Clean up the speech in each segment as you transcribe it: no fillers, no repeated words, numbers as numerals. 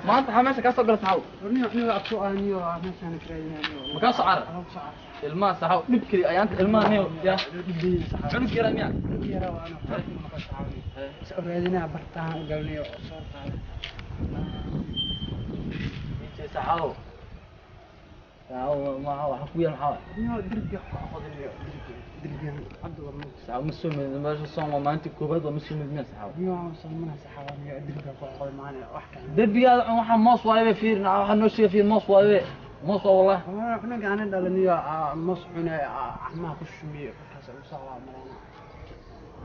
Maanta waxaa meesha kaa soo gala saxaw. Ma kaa soo carar ilmaha saxaw dhib keli ayaanta ilmaha niyo ya cunug yaraa miya. Saxaw saxaw ma waxa ku yaal maxaa saxaw? Ma soo mid meesha soon waa maalintii koobaad, waa ma soo mid miya saxaw? Derbigaada cun, waxaa moos waaye bay fiirin, waxaa noo sheegay fiir moos waaye, moos waa wallah.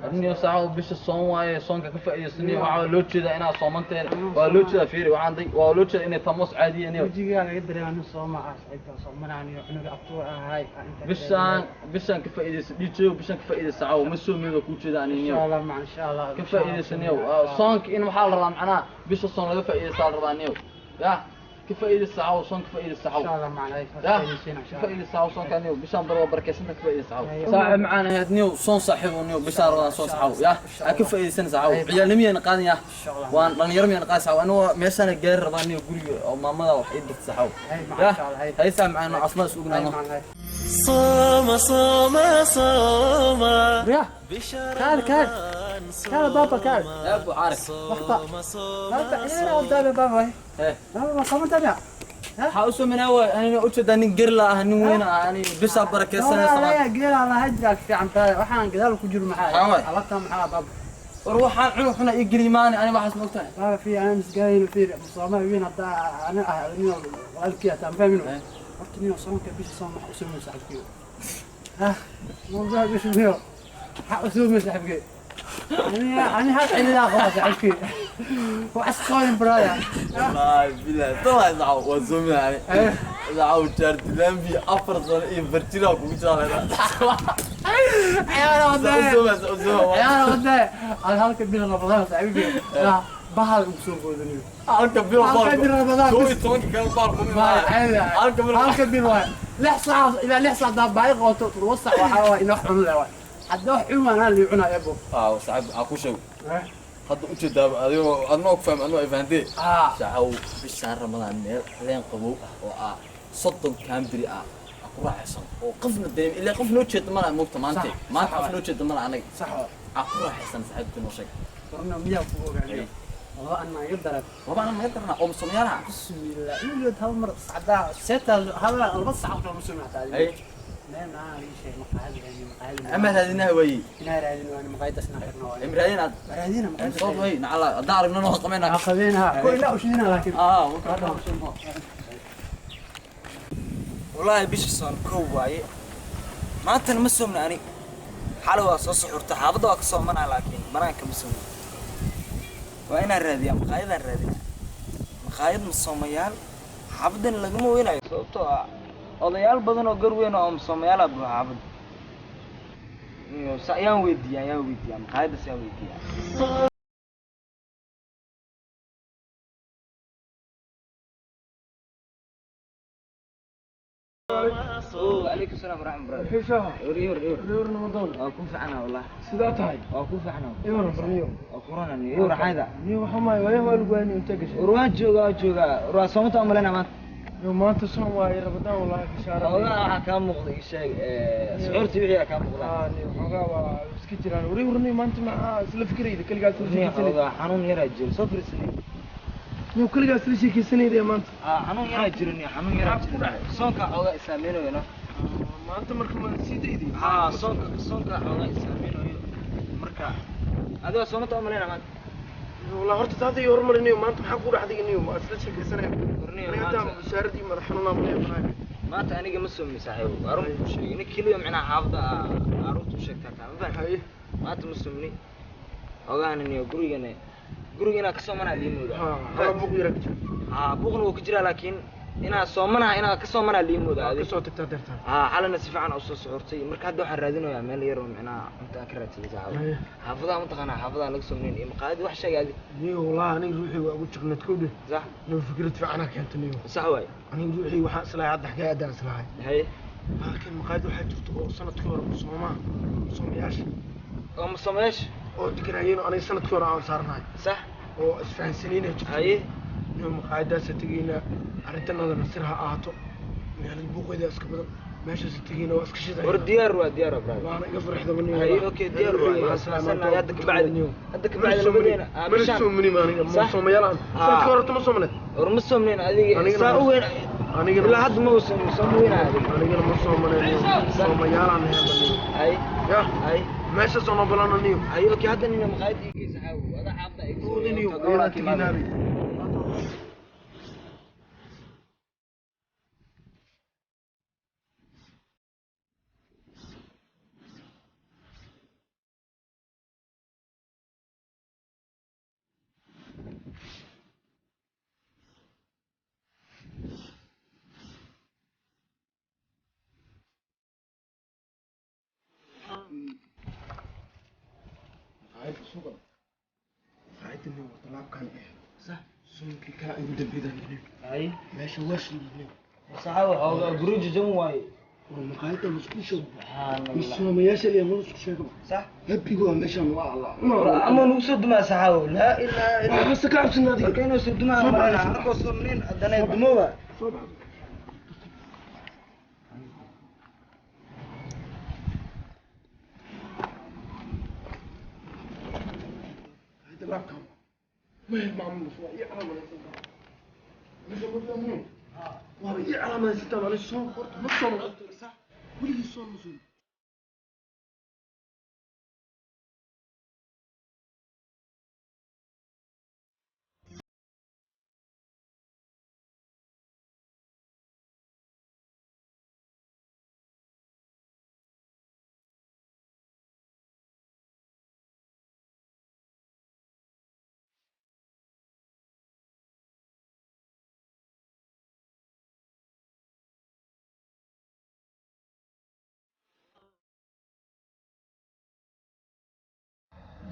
Arniyo saxaw bisha soon waaye, soonka ka faa'iidaysaniyo waxaa loo jeedaa inaad soomanteen, waa loo jeedaa fiiri waxaan day, waa loo jeedaa inay tahay moos caadiya niyo. Bishaan ka faa'iidaysa DJ, bishaan ka faa'iidaysa saxaw, ma soo meedo kuu jeeda ani niyo, ka faa'iidaysaniyo soonka in waxaa la rabaa macnaha bisha soon laga faa'iidaysaa la rabaa niyo, ya ka faa'iidaysa saxaw, soon ka faa'iidaysa saxaw, ya ka faa'iidaysa saxaw soonka niyo, bishaan bar waa barakaysanta, ka faa'iidaysa saxaw saaxiib macaan ahayd niyo, soon saaxiib niyo, bishaan rabaa soon saxaw, ya ha ka faa'iidaysan saxaw, ciyaalnimiyana qaadan ya waan dhalinyaro miyana qaadan saxaw, anigoo meeshaan gaari rabaa niyo guriga oo maamada wax ii dirta saxaw, ya haysaa macaan caafimaad is ognaano. صام صام صام. يا كال كال كال بابا كال. يا ابو عارف. وقطع بابا يا رب بابا. Eh. بابا ما صمت انا. Waxaa u soo waay anina ujeedaa nin gerla ah, nin weyn ah, ani bishaa barakeysanaysa. لا يا قيل الله هجرك في عم تاي waxaan gadaal ku jiro maxaa? Maxaa waay? Alabta maxaa baba? War waxaan cunug xuna ii geli maani ani waxaas ma ogtahay. Baba في انا مسقاين في مصامة وين hadda ana ah aniga walaalkii ataan fahmino. Horta nin soonka bisha soon wax u soo saaxiibkii ha mawduuc bisha miyo waxa u soo saaxiibkii ani hal cilada qaba saaxiibkii wax isqoyn brother. Wallaahi billahi tallahi saxaw waa soo midaani saxaw, jaartilaambi 4 sano iyo barjiraa kugu jiraa. Ciyaar wadaa, ciyaar wadaa aan halka bil Ramadaan saaxiibkii bahal ugu soo boodaniyo. Halka bil. Halka bil Ramadaan. 11-ka kale baal kuma imaanaya halka bil. Halka bil waay 6 saac ilaa 6 saac daa baahi qoto 7 saac waxaa waay in wax cuno leh waay hadda wax cun waan lii cunaya bo. Aa saaxiib waxaa ku sheego hadda ujeedaa adigoo adnoo ku fahmi, adnoo ay fahantee saxaw, bishaan Ramadaan meel leen qabow ah oo ah 30 kaambiri ah aa ku raaxaysan oo qofna dareem ilaa qof noo jeeda malaha moogta maanta. Sax, maanta sax. Qof noo jeeda malaha anaga Sax waay. Aa ku raaxaysan saaxiibka noo sheeg. Warna miyaa ku ogaaniyo laba anaa iga daran. Laba ana naga darnaa oo muslimiyaalaha. Bismillah iliyood hal mar sacdaa seeta hal 2 sac kala muslim hataa. Ay. Meel maxaa ii sheeg maqaayad raadin maqaayad. Ama raadinaha waaye. Inaa raadin waan maqaayadaas inaa xirno waay. Em raadinaad. Raadina maqaayad. Soo way nacala haddaan aragno noo qameynaa. Qabeenha ko ilaa ushidina laakiin. Aa. Wallaahi bisha soon kow waaye, maantana ma soomna ani, xalay waa soo suxurta, xaafadda waa ka soomanaa laakiin banaanka ma soomna. Waa inaan raadiyaa maqaayadaan raadinaa maqaayad masoomayaal, xaafaddan lagama weynayo sababtoo ah odayaal badan oo gar weyn oo masoomayaal ah buuxa xaafadda. Iyo ayaan weydiiyaa, ayaan weydiiyaa maqaayaddaas ayaan weydiiyaa. وعليكم السلام ورحمة الله. Xiisaha. Yor yor. Reerna madoon. Waa ku fiicnaa wallah. Sidaa tahay? Waa ku fiicnaa. Iwar barniyo. Waa qurana yor xayda. Niyo waxa maay waayo waa lagu waayay inta gashay. War waan joogaa, waan joogaa. War waa soomata u malaynaa maanta. Yo maanta soon waaye Ramadaan wallahi bishaara. Xogaa waxaa kaa muuqda ii sheeg suxuurtii wixii kaa muuqda. Ah niyo xogaa waa iska jiraan. Wareer warniyo maanta ma isla fikrayda kaligaa isla Niyo sheekaysanayda. xogaa xanuun yaraa jiro soo fariisanay. Niyo kaligaa isla sheekaysanayda maanta. Ah xanuun yaraa jiro niyo xanuun yaraa jiro. Soonka xoogaa isaameynaayo no. Maanta marka ma sii dayday. Ah soonka xoogaa isaameynaayo marka adiga soomata u malaynaa maanta. Wallahi horta taada iyo horumarinayo maanta maxaa ku dhacday niyo ma isla sheekaysanaya. Warniyo Aniga hataa maanta bishaaradii madax xanuunaa ma leeyahay. Maanta aniga ma soomi saaxiibo, arun kuu sheegay nin keliya micnaha xaafadda caruurta u sheegtaa taa ma fahamtay? Haye. Maanta ma soomni xogaana niyo gurigana guriga inaa ka soomanaa lii moodaa. Ha, hala buuq yara ka jira. Haa buuqna wuu ka jiraa laakiin inaa soomanaha inaa ka soomanaa lii moodaa. Waa ka adig soo tagtaa deertaan. Haa xalana si fiican usoo suxurtay, marka hadda waxaan raadinayaa meel yar oo micnaha cunto aan ka raadsaday saaxiibo. Haye. Xaafadaha mataqaanaa xaafadaha laga soomnayn iyo maqaayad wax sheega adi. Niyo wallahi aniga ruuxii waa ugu jiqnayd kowdhe. Sax. Niyo fikrad fiican keentay niyo. Sax waay. Aniga ruuxii waxaan islahay hadda xagee aadaan islahay. Haye. Laakiin maqaayad waxaa jirta oo sanadkii hore soomaa soomayaasha. Oo ma soomayaasha. Oo deganayeen oo aniga sanadkii hore aan saarnahay. Sax. Oo isfahansanayna jirto. Haye. Niyo maqaayadaasa tegaynaa, arrintanadana sir ha ahaato. Magaalada buuqeeda iska badan, meeshaas tegayna waa iska shidaya. War diyaar waa, diyaar waa, brother. Waana iga farxda niyo. Haye, okay, diyaar waa. Hadda kabacdi, hadda kabacdi labadeena mana soomani ma aniga ma soomayaalaan sanadkii hore ma soomaneed. War ma soomnayn adiga saa u weyn. Anigana ilaa hadda ma uusan soom weynaa adiga. Anigana ma soomaneyn, soomayaalaan heebaniyo. Hay. Ya hay. Meeshaas oo noo balana niyo. Haye, okay, hadda nina maqaayad ii geysa caawo ada xaafda iga soo niyo ayadaa tegaynaabi. Maqaayadda suuqa, maqaayadda niyo waa talaabkan eh. Sax. Suunkii kala igu dambeydaan niyo. Haye. Meesha waa shiidniyo. Saxaawo xoogaa guruji jam waaye. Waa maqaayadda maskuusha. Subxaan Allah. Soomayaasha iyo ma isku sheego. Sax. Habigu waa meeshaan waa Allah. Ama nugu soo dumaa saxaawo, laa ilaaha illa. Mase ka cabsina adiga. Marka inuu soo dumaa marana anakoo soomnayn haddana dumooba. Soo baxdo. Maqaayadda laabkan ma hilmaamin, waa ii calaamadaysantaa meesha, ma fahmin, waaba ii calaamadaysantaa. Ani soon horta ma sooman, sax, weligii soon ma soomin.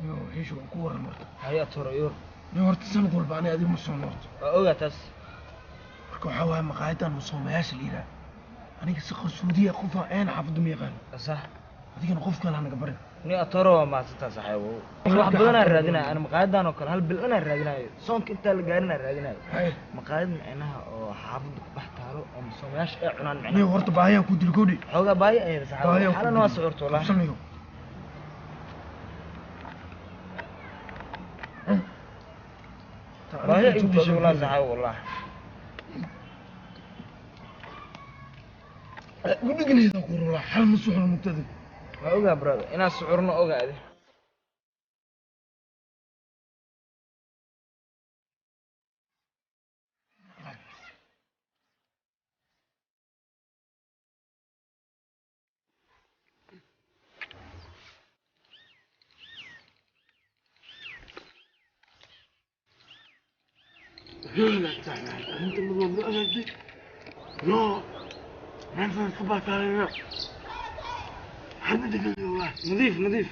Yo hesho waan ku waran horta. Haye atoro yor. Niyo horta sanad walba ani adiga ma soomno horta. Waa ogaa taas. Marka waxaa waaye maqaayadan musoomayaasha la yidhaah, aniga si qarsoodiya qofa een xaafadda ma yaqaano. Sax. Adigana qof kale hanaga barin. Ni atoro waa mahadsantaa saxaawo, wax badan aan raadinayo ana maqaayadan oo kale, hal bil dhan aan raadinayo, soonka intaa la gaarin aan raadinayo. Haye. Maqaayad micnaha oo xaafadda ku dhex taalo oo musoomayaasha ay cunaan Niyo micnaha. horta baahiyaa ku dil kowdhi. Xoogaa baahi ayada saxaawo. Baahiyaa ku xalana waa socurta wallahi. Qabsanayo. Baahi igu dishay wallahi saxaawo wallahi. Ugu dhiganayda ku rulaa xal ma suxna mugtada. Waa ogaa brother inaan sucurno ogaade. Arrinta mid walba hagaajiyay no meeshaan iska baasaalayna xadda degan wallahi. Nadiif nadiif.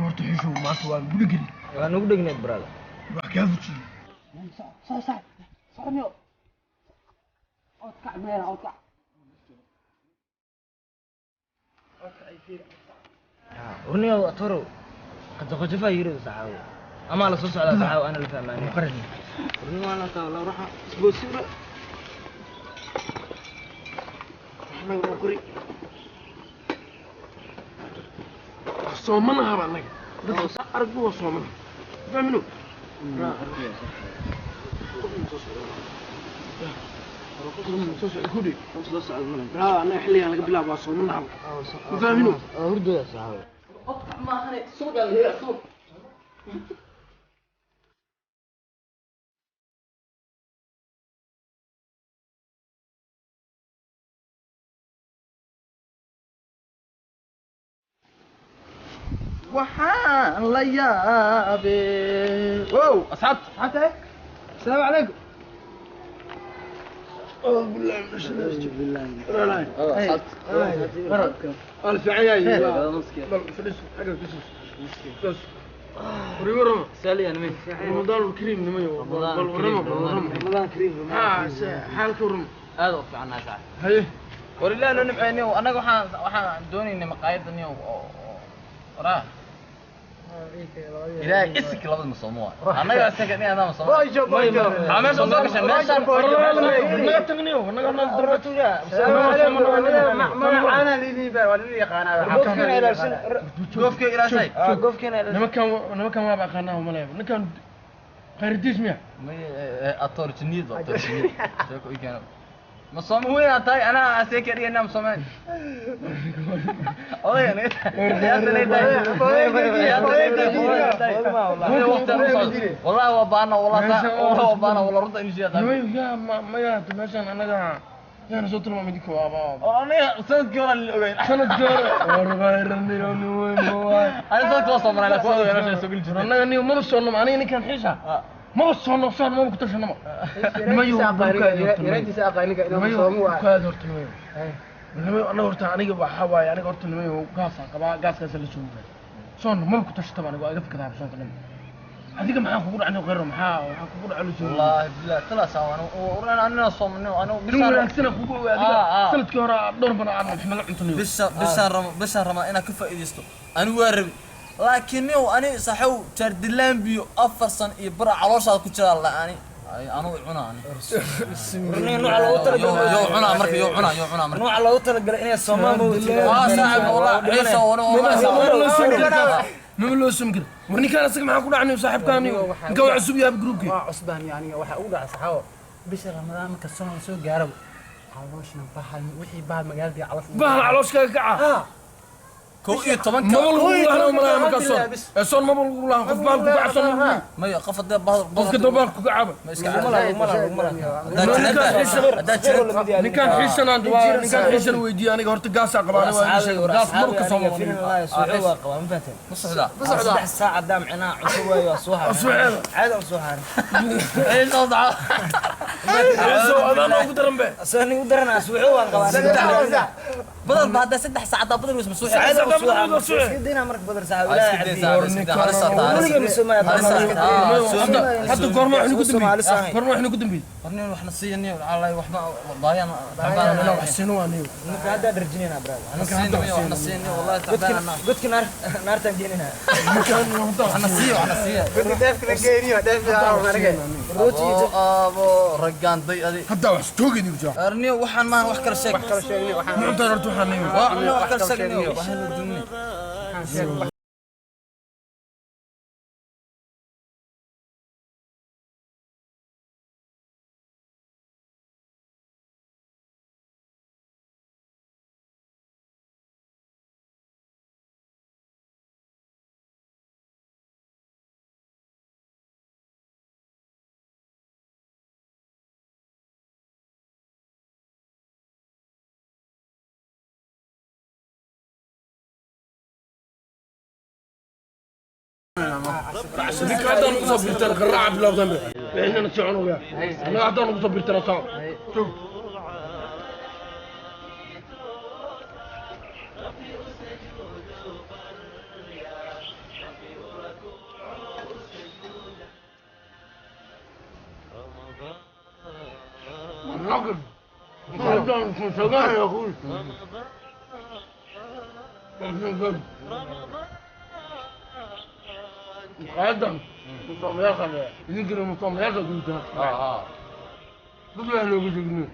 Horta xishow maanta waa guri geli. Waa nugu dhegneed brother. Wax kaa fujiyey. Soco soco soco niyo, oodkac meela oodkac. Warniyow atoro qajaqajafaa yiri saxaawo amaa la soo socdaa saxaawo ana la fahmaaniyo. Warniyo waa la taa la ruuxa isboosibra. Annaga oo qori soomanaha baa annaga dadka saa aragba waa soomanaha fahmino. Annaga xilligan laga bilaabo waa soomanaha, ma fahmino. Hurdooda saxaawo. Oodkac maahane, suuqaa la helaa suuq. Waxaan la yaabay wow asxaabta, asxaabta, asalaamu calaykum. أعوذ بالله من الشيطان الرجيم. لا لا ألف عياي. بل فلس حاجة فلس. بس. ورم سالي أنا مين؟ رمضان الكريم نمي. رمضان الكريم. رمضان كريم. حالك ورم. هذا وفي عنا ساعة. هيه. ولله أنا نبعني وأنا وحن دوني إني مقايض إني وراه. إلهي إسك لابد مصموع. أنا قاعد أسكت إني أنا مصموع. بايجو بايجو. عمش أصدق عشان ماشان. ما تغنيه. أنا قاعد نضرب. ما أنا اللي بقى ولا اللي قانا. قفك إلى شيء. قفك إلى. نما ما بقى قناه وما لا. نكان خير مية. ما أطور جنيد أطور جنيد. شو كان. مصمم وين أتاي أنا أسكر إني أنا مصمم. والله يعني والله هو بانا والله هو بانا والله رد إني جيت. يا ما يا مثلا أنا أنا صوت ما مديك وابا. أنا سنة جورا اللي أوين. سنة جورا. ورغيرني وين أنا صوت وصل مرة لك والله أنا شو أقول جرا. أنا إني ما بصورنا أنا إني كان حيشة. ما بصورنا صار ما بكتر شنو ما. يا ريت ساقا إنك ما يو كاد هرتنميو. نميو أنا هرت أنا جوا حواي أنا هرت نميو قاس قبا قاس قاس اللي سومه. صار ما بكتر شتى أنا جوا أقف كذا بصور كلام. هذيك ما حكون عنه غيره ما حكون عنه سومه. والله بالله طلع سوا أنا ورنا أنا صومني أنا. نقول سنة كوكو هذيك سنة كورة دور بنا عم إحنا نعنتني. بشر رما أنا كيف إيديستو أنا وارب. لكن يو أنا صحو تردلان بيو أفرسن يبرع على كتير الله أنا أنا عنا أنا. نوع على وتر يو عنا مرك يو عنا يو عنا مرك. نوع على وتر قال إني الصومال موجود. صاحب والله عيسى وأنا والله. ما لو سمكر ورني كان أسمع معك ولا عني وصاحب كان نكون عصب يا بجروبك. عصبان يعني وحقول على صحاب بس رمضان مكسرنا سوق جارب. علوشنا بحال وحي بحال مجال دي علوش. بحال علوش كعة. كوي طبعا ما بقول أنا وما أنا مكسر. الصون ما بقول أنا قف بالك قاعد صون. ما يقف ده بحال. قف كده بالك قاعد. ما يسكت. نكان حسنا نكان حسنا ويدي أنا قرت قاس قبل أنا قاس مركز صوم. نص ساعة. نص ساعة دام عنا عصوة وصوها. عاد عصوها. إيش وضعه؟ عصوة أنا أقدر أمبي. أنا أقدر أنا أسوعه وأنا بدل بعد 6 ساعات بدل واسمه سوحي. دينا مرك بدر ساعة ولا حتى قرما احنا قدام قرما احنا قدام بي قرنين واحنا صيني على واحنا ضايع تعبان انا وحسنوا انا هذا درجنينا براد انا صيني واحنا صيني والله تعبان قلت لك نار تنجينها احنا صيني واحنا صيني قلت دافك نجيني ودافك روتي ابو رجان ضي هذه حتى وحستوقي دي ارني وحن ما وح كل شيء وح كل شيء وحن وح كل شيء. ديك هذا نقص بيرتر قرع بلا ذنب احنا نسعونو يا انا هذا نقص بيرتر صاع شوف الرجل هذا نكون شغال يا اخوي هذا مصمم يجري مصمم هذا قلت بالله لو قلت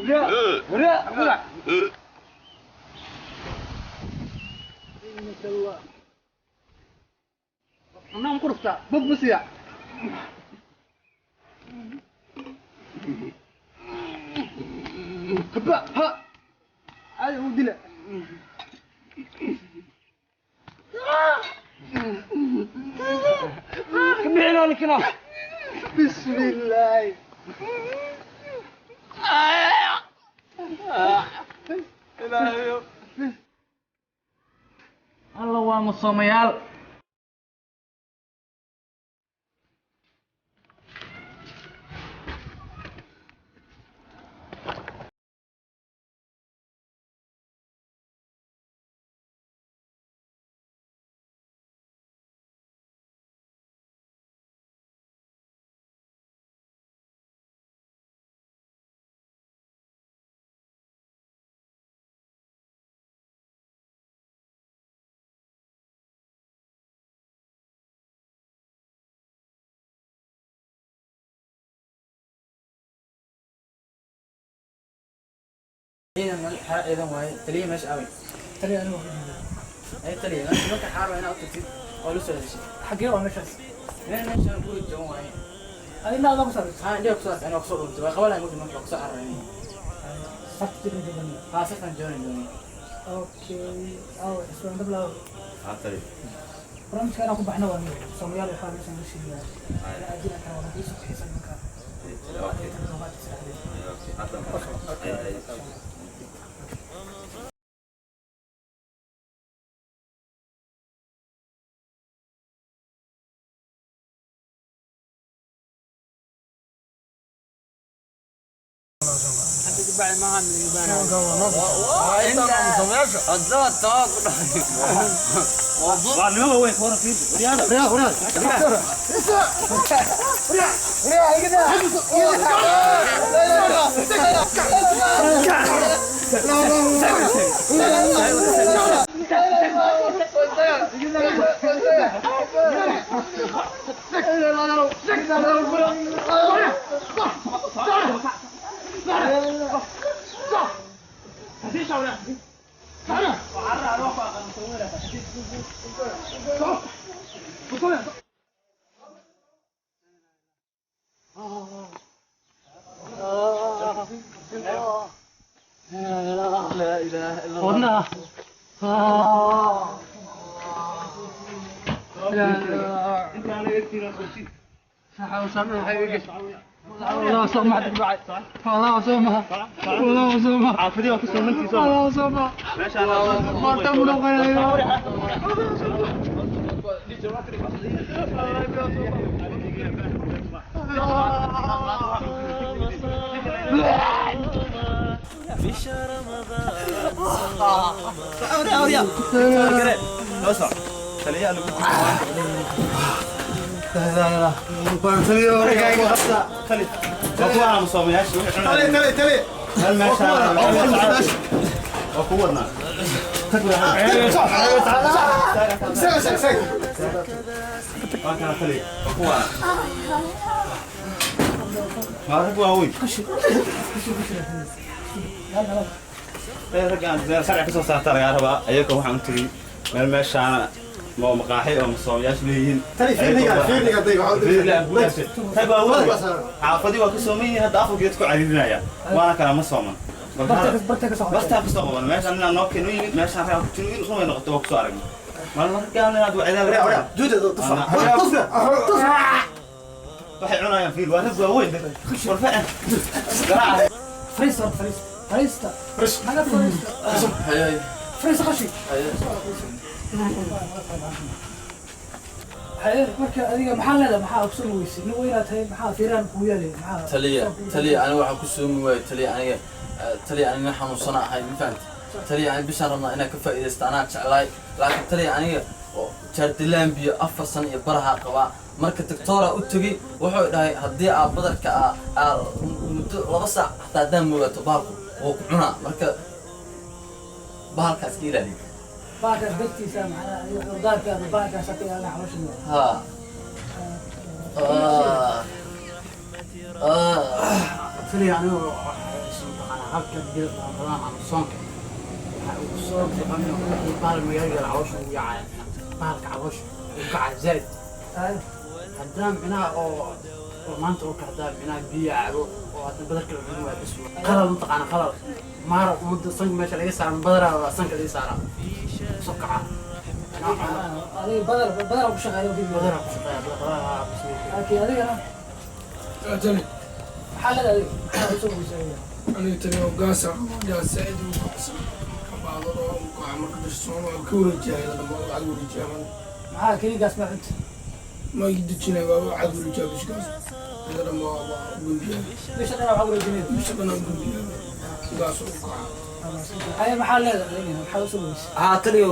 لا لا أنا مقرفة ببسيا هبا ها هذا هو دلع. كبيعنا لك بسم الله. إلهي الله ومصوميال. ciidan waaye taliya meesha aaway taliya anigu waa jeedaa ay taliya nimanka xaar waa inaad u tagtid oo la soo heshay xagee waa meeshaas meel meeshaan guri jaban waaye adina adaa ku saaraysa haa indhiga kusoo arkay anoo kusoo dhuntay waa qabanaya mugdi marka kusoo cararayna sarta jira jaban haa sartan jaban doonay okay aw islaan dabla haa taliya barnaamijka inaan ku baxna waa niyo soomayaal waxaa meeshaan la sheegaa ila ajira kale waa ii soo xiisan marka okay okay xaafadii waa ka sooman yihiin hadda afurkeed ku cariirinaya waana kala ma sooman bartaa kasoo qaban meeshaan inaa noo keeno yimid meeshaan raa ku jiro in rumay noqoto waa kusoo aragnay maalin markaan inaad waxay cunayaan fiil waa rag waaweyn warfacan garaaca فريسة فريسة فريسة فريسة فريسة قشي marka adiga maxaa leedahay maxaa ogsan weysay nin weynaad tahay maxaa fiiraan kugu yaalay maxaa taliya taliya aniga waxaan ku soomi waayey taliya aniga taliya aniga xanuunsana ahay ma fahamti taliya aniga bishaan rabnaa inaan ka faa'iidaysto anaa jeclaay laakiin taliya aniga jaardilaan biyo 4 sano iyo baraha qabaa marka doctora u tagay wuxuu dhahay haddii aad badarka aa muddo 2 saac xataa haddaan moogato bahalku wuu ku cunaa marka bahalkaas ka ilaaliyo bahalkaas dartiisa macnaha cudurdaarkaada bahalkaas ka ilaalina caloosha haa taliya anigu waxaa halkan bil Ramadaan ama soonka waxa uu soo taqaano wixii bahal magaalada caloosha ugu yaacaya bahalka caloosha uu kacay zaid Haddaan micnaha oo maanta oo kale haddaan micnaha biyo cabo oo hadda badarka la cuno waa bas qalal mataqaana qalal maara umada sanka meesha laga saaro badaraa waa sanka laga saaraa soo kaca. Adiga badar badar ku shaqeeyo biyo. Badaraa ku shaqeeya badaraa bas. Okay, adigana tali. Maxaa leedahay adiga? Maxaa usoo goysay? Aniga tali oo gaasa gaas saaid ugu kacsan kabaadado oo kaca marka bisha soon waa ka wareejiyaa iyada dhan waa cad wareejiyaa man. Maxaa keligaas ma cunta? Ma ii dejinaya waa cad wareejiyaa bisha gaas iyada dhan waa gumbiyaa. Bisha dhan waxaa wareejinaysa. Bisha dhan waa gumbiyaa gaas ugu kaca. Haya, maxaa leedahay adigana? Maxaa usoo goysay? Haa taliyo,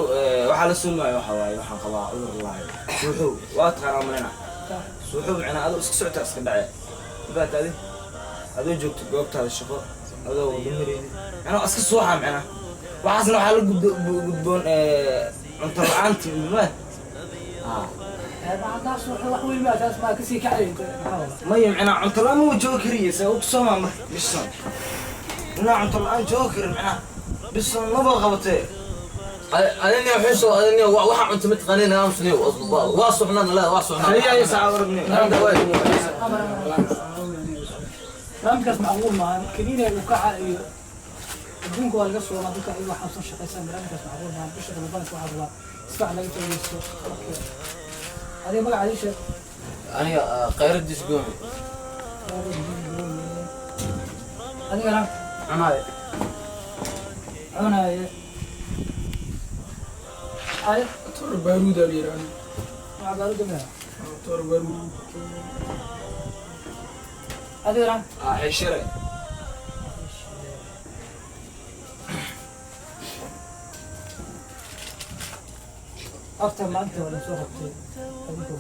waxaa la soomaayo waxaa waaye waxaan qabaa cudur laayo suuxow, waa taqaanaa malena suuxow macnaa adoo iska socota iska dhace mafaata adi adoo joogto goobtaada shaqo adoo wada mareydi macnaa iska suuxa macnaa waxaasna waxaa la gudboon cunto la-aanta ma Haddaas wax weyn baa taas maa kasii kacay maxaa wada? Maya macnaa cunto la-aan ma joogi kariye see u soomaa marka bison inaa cunto la-aan joogi karin macnaa bison maba qabatee. Adina xuso adina waxa cunto mid qaniin aamusni waa socnaan la waa socnaan. Haya saaca warabni. Barnaamijkaas macquul maahan keliina uu kaca iyo adduunka waa laga soomaa dadka ayago waxaan soo shaqaysan. Barnaamijkaas macquul maahan bisha ramadaanka waxaa rabaa si fiican laga faa'iidaysto. Adiga magaca ii sheeg. Aniga khayraddiis goomi. Adigana? Cunaaye. Cunaaye ay. Toor baaruud aa la yidhaahdaa. Magaca baaruuda miyaa? Toor baaruud. Adigana? Xishire. Horta maanta waa lasoo qabtay adinkoo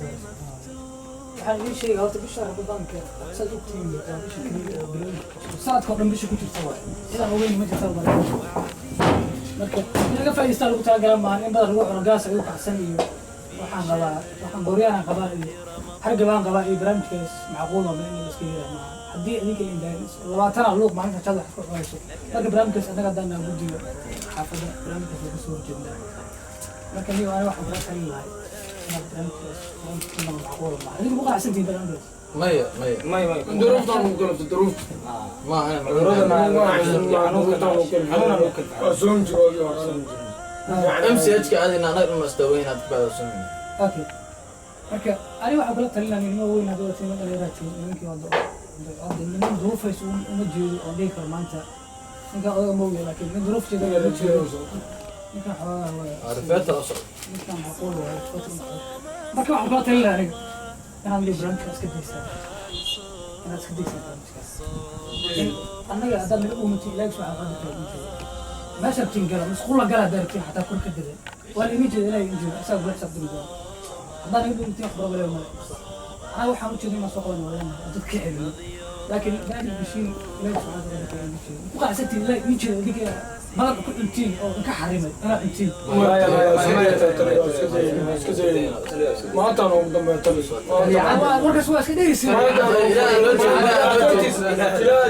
waxaan idiin sheegay horta bisha ramadaanka saad ogtihiin waa bisha keliya oo bilooyinka sanadka oo dhan bisha ku jirta waay sidaan ogeyn ma jirta bale. Marka in laga faa'iidaystaa lagu talagalaa maahan in badan lagu cuno gaas igu kacsan iyo waxaan qabaa waxaan gooryahan qabaa iyo hargabaan qabaa iyo barnaamijkaas macquul ma in la iska yeelaa maaha haddii idinka indaayin 20 luuq maalinta jad wax ku cunayso. Marka barnaamijkaas annaga haddaan naa guddiga xaafadda barnaamijkaas waa kasoo horjeednaa. Marka niyo aniga waxaan kula talin lahay inaad barnaamijkaas barnaamijkiina macquul maaha. Idinku ku qanacsantihiin barnaamijkaas? Maya maya. May may. Duruuftaan ugu kalafta duruufta. Ma ana. Waa soom jiro waagii hore. MCH ka adina anaga dhuma isdaweyn aad ku baadsan. Okay, marka aniga waxaan kula talin lahaa nimo weyn hadda watiin dhalinyaraa joogo nimankii hadda hadda niman duruufaysa uma jeedo oo dhihi karo maanta ninkan odaga ma ogeya laakiin nin duruuf jeeda uma jeedo ninkan xoogaa waa Rifeeta la socdo. Ninkan macquul waaye marka waxaan kula talin lahaa aniga inaad liyo barnaamijkaas iska daysaa inaad iska daysaa barnaamijkaas annaga haddaad naga uumatin ilaahi subxaana qadirka uma jeedo meesha rabtiin gala musqulla gala haddaad rabtiin xataa kor ka dada waa la ima jeeda ilaahi ima jeedo isaga kula xisaabtami doona haddaan naga dhuumatin wax problema male. Anaga waxaan u jeedo inaan soo qaban waa leenahay oo dad ka celino laakiin daa'ir bishiin ilaahi subxaana qadirka ima jeedo ku qanacsantiin ilaahi ima jeedo idinka badan ku cuntiin oo inka xarimay inaad cuntiin. Maantaan ugu dambeeya tali. Warkaas waa iska dhegeysin. Ilaahay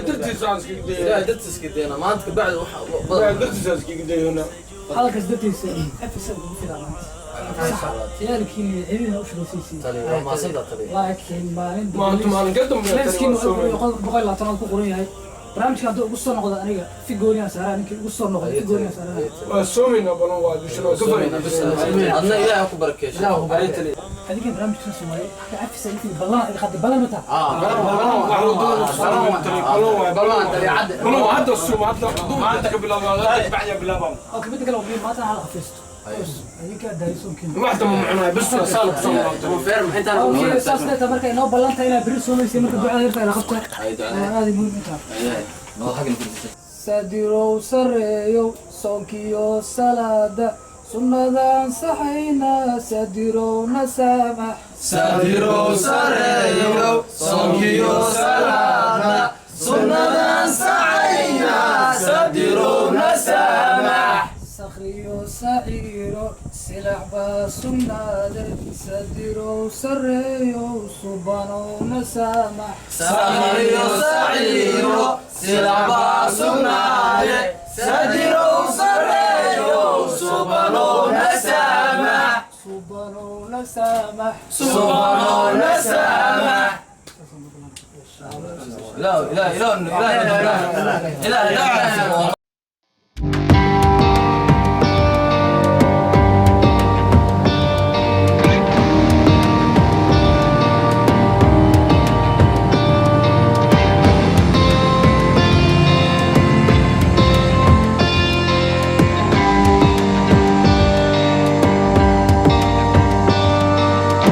dartiisa aan iskaga dayana. Ilaahay dartiis iska dayna maanta kabacdi waxa Ilaahay dartiisa aan iskaga dayana. Hadalkaas dartiisa afisa ugu filan maanta ciyaalkiina iyo ciidina u shaqaysiisiin. Taliya waa mahadsantaa taliya. Laakiin maalin Maanta maalin ka dambeeya tali leeskiina waa soomay. 120aad ku qoran yahay barnaamijka hadduu ugu soo noqdo aniga fi gooniyan saaraa ninkii ugu soo noqdo fi gooniyan saaraa. Waa soomaynaa balan waa bishana waa ka faa'iidaysanaa. Adna ilaahay ku barakeeyo. Adiga barnaamijka Soomaaliya ka cafisa intii ballan ay qaaday ballan ma tahay? Ballan taliya cadde. Balan waa hadda soom hadda maanta ka bilaabaa hadda bacya bilaabaa. Oo kamid kale oo maanta hal xafiisto adinka daaysoonkiina waxda ma macnaha bas waa saal ku soo Feer intaan okay saas deeta marka inoo ballanta inaa beri soomaysay marka ducada yarta ila qabta aad muhiim u tahay. Sadirow sareeyow soonkiyo salaada sunnadaan saxayna sadirowna saamax. Sadirow sareeyow soonkiyo salaada sunnadan sacayna sadirowna saamax. Sakhriyo saciiro silac baa sugnaade sadirow sareeyow subanowna saamax. Sakhriyo saciiro silac baa sugnaade sadirow sareeyow subanowna saamax. Subanowna Suubanow na saamax. Suubanow na saamax. لا لا لا لا لا لا لا.